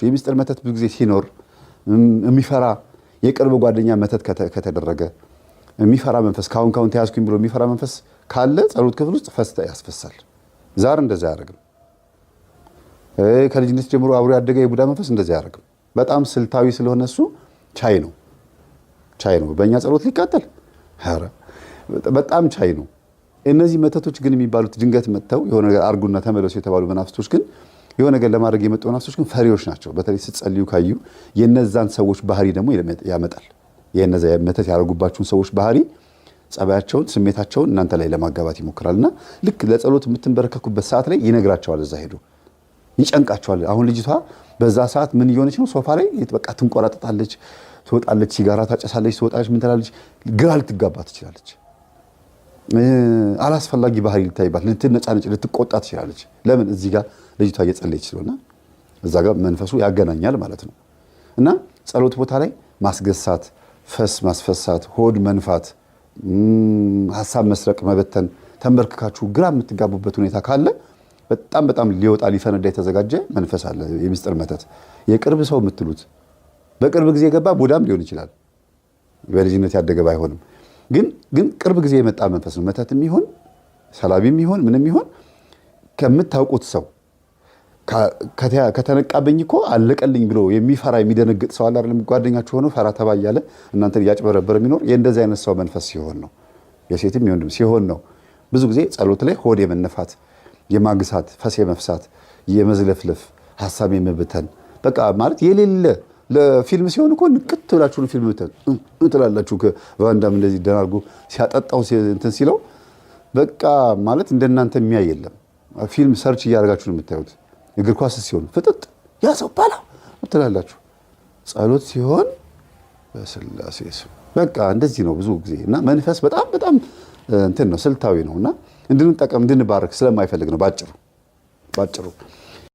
የሚስጥር መተት ብዙ ጊዜ ሲኖር የሚፈራ የቅርብ ጓደኛ መተት ከተደረገ፣ የሚፈራ መንፈስ፣ ካሁን ካሁን ተያዝኩኝ ብሎ የሚፈራ መንፈስ ካለ ጸሎት ክፍል ውስጥ ፈስ ያስፈሳል። ዛር እንደዛ አያደርግም። ከልጅነት ጀምሮ አብሮ ያደገ የቡዳ መንፈስ እንደዛ አያደርግም። በጣም ስልታዊ ስለሆነ እሱ ቻይ ነው፣ ቻይ ነው። በእኛ ጸሎት ሊቃጠል ኧረ በጣም ቻይ ነው። እነዚህ መተቶች ግን የሚባሉት ድንገት መጥተው የሆነ ነገር አርጉና ተመለሱ የተባሉ መናፍስቶች ግን፣ የሆነ ነገር ለማድረግ የመጡ መናፍስቶች ግን ፈሪዎች ናቸው። በተለይ ስትጸልዩ ካዩ የነዛን ሰዎች ባህሪ ደግሞ ያመጣል። የነዛ መተት ያደረጉባችሁን ሰዎች ባህሪ፣ ጸባያቸውን፣ ስሜታቸውን እናንተ ላይ ለማጋባት ይሞክራል። እና ልክ ለጸሎት የምትንበረከኩበት ሰዓት ላይ ይነግራቸዋል። እዛ ሄዶ ይጨንቃቸዋል። አሁን ልጅቷ በዛ ሰዓት ምን እየሆነች ነው? ሶፋ ላይ በቃ ትንቆራጠጣለች፣ ትወጣለች፣ ሲጋራ ታጨሳለች፣ ትወጣለች፣ ምን ትላለች፣ ግራ ልትጋባ ትችላለች። አላስፈላጊ ባህሪ ልታይባት፣ ልትነጫነጭ፣ ልትቆጣ ትችላለች። ለምን? እዚህ ጋር ልጅቷ እየጸለየች ስለሆነ እዛ ጋር መንፈሱ ያገናኛል ማለት ነው። እና ጸሎት ቦታ ላይ ማስገሳት፣ ፈስ ማስፈሳት፣ ሆድ መንፋት፣ ሀሳብ መስረቅ፣ መበተን፣ ተንበርክካችሁ ግራ የምትጋቡበት ሁኔታ ካለ በጣም በጣም ሊወጣ ሊፈነዳ የተዘጋጀ መንፈስ አለ። የሚስጥር መተት የቅርብ ሰው የምትሉት በቅርብ ጊዜ የገባ ቡዳም ሊሆን ይችላል። በልጅነት ያደገ ባይሆንም ግን ቅርብ ጊዜ የመጣ መንፈስ ነው። መተትም ይሁን ሰላቢም ይሁን ምንም ይሁን ከምታውቁት ሰው ከተነቃብኝ እኮ አለቀልኝ ብሎ የሚፈራ የሚደነግጥ ሰው አለ አይደለም? ጓደኛችሁ ሆኖ ፈራ ተባ እያለ እናንተን እያጭበረበረ የሚኖር የእንደዚህ አይነት ሰው መንፈስ ሲሆን ነው። የሴትም የወንድም ሲሆን ነው። ብዙ ጊዜ ጸሎት ላይ ሆድ የመነፋት፣ የማግሳት፣ ፈስ የመፍሳት፣ የመዝለፍለፍ፣ ሀሳብ የመብተን፣ በቃ ማለት የሌለ ለፊልም ሲሆን እኮ ንቅት ብላችሁ ፊልም ትላላችሁ። ቫንዳም እንደዚህ ደህና አድርጎ ሲያጠጣው እንትን ሲለው በቃ ማለት እንደናንተ የሚያይ የለም። ፊልም search እያደረጋችሁ ነው የምታዩት። እግር ኳስ ሲሆን ፍጥጥ ያ ሰው ባላ ትላላችሁ። ጸሎት ሲሆን በስላሴ ስም በቃ እንደዚህ ነው ብዙ ጊዜ። እና መንፈስ በጣም በጣም እንትን ነው፣ ስልታዊ ነው እና እንድንጠቀም እንድንባረክ ስለማይፈልግ ነው ባጭሩ ባጭሩ።